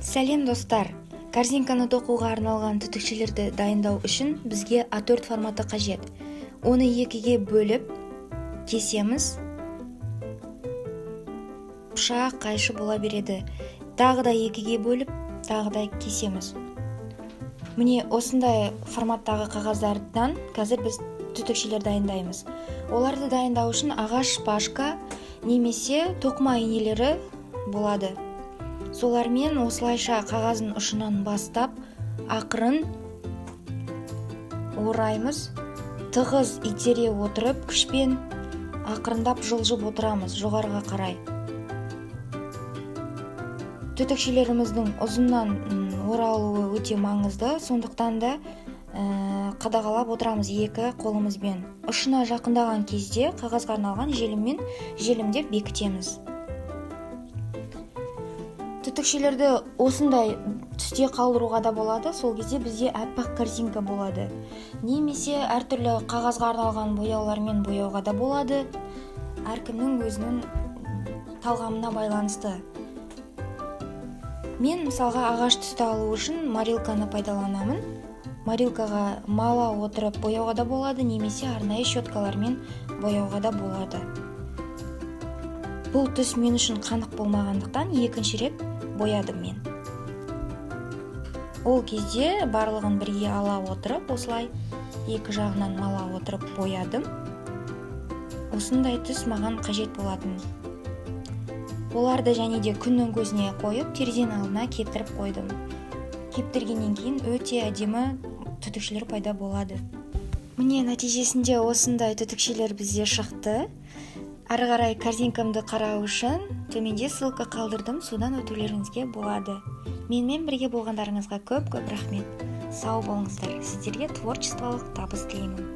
Сәлем, достар! Корзинканы тоқуға арналған түтікшелерді дайындау үшін бізге А4 форматы қажет. Оны екіге бөліп кесеміз. Пышақ, қайшы бола береді. Тағы да екіге бөліп, тағы да кесеміз. Міне, осындай форматтағы қағаздардан қазір біз түтікшелер дайындаймыз. Оларды дайындау үшін ағаш шпажка немесе тоқыма инелері болады. Солармен осылайша қағаздың ұшынан бастап, ақырын ораймыз. Тығыз итере отырып, күшпен ақырындап жылжып отырамыз жоғарыға қарай. Түтікшелеріміздің ұзыннан оралуы өте маңызды, сондықтан да қадағалап отырамыз екі қолымызбен. Ұшына жақындаған кезде қағазға арналған желіммен желімдеп бекітеміз. Түтікшелерді осындай түсте қалдыруға да болады, сол кезде бізде аппақ корзинка болады. Немесе әртүрлі қағазға арналған бояулармен бояуға да болады, әркімнің өзінің талғамына байланысты. Мен, мысалға, ағаш түсті алу үшін морилканы пайдаланамын. Морилкаға мала отырып бояуға да болады немесе арнайы щеткалармен бояуға да болады. Бұл түс мен үшін қанық болмағандықтан, екінші рет боядым мен. Ол кезде барлығын бірге ала отырып, осылай екі жағынан мала отырып боядым. Осындай түс маған қажет болатын. Оларды және де күннің көзіне қойып, терезенің алдына кептіріп қойдым. Кептіргеннен кейін өте әдемі түтікшелер пайда болады. Міне, нәтижесінде осындай түтікшелер бізде шықты. Ары қарай корзинкамды қарау үшін төменде ссылка қалдырдым, содан өтулеріңізге болады. Менімен бірге болғандарыңызға көп көп рахмет. Сау болыңыздар! Сіздерге творчестволық табыс тілеймін.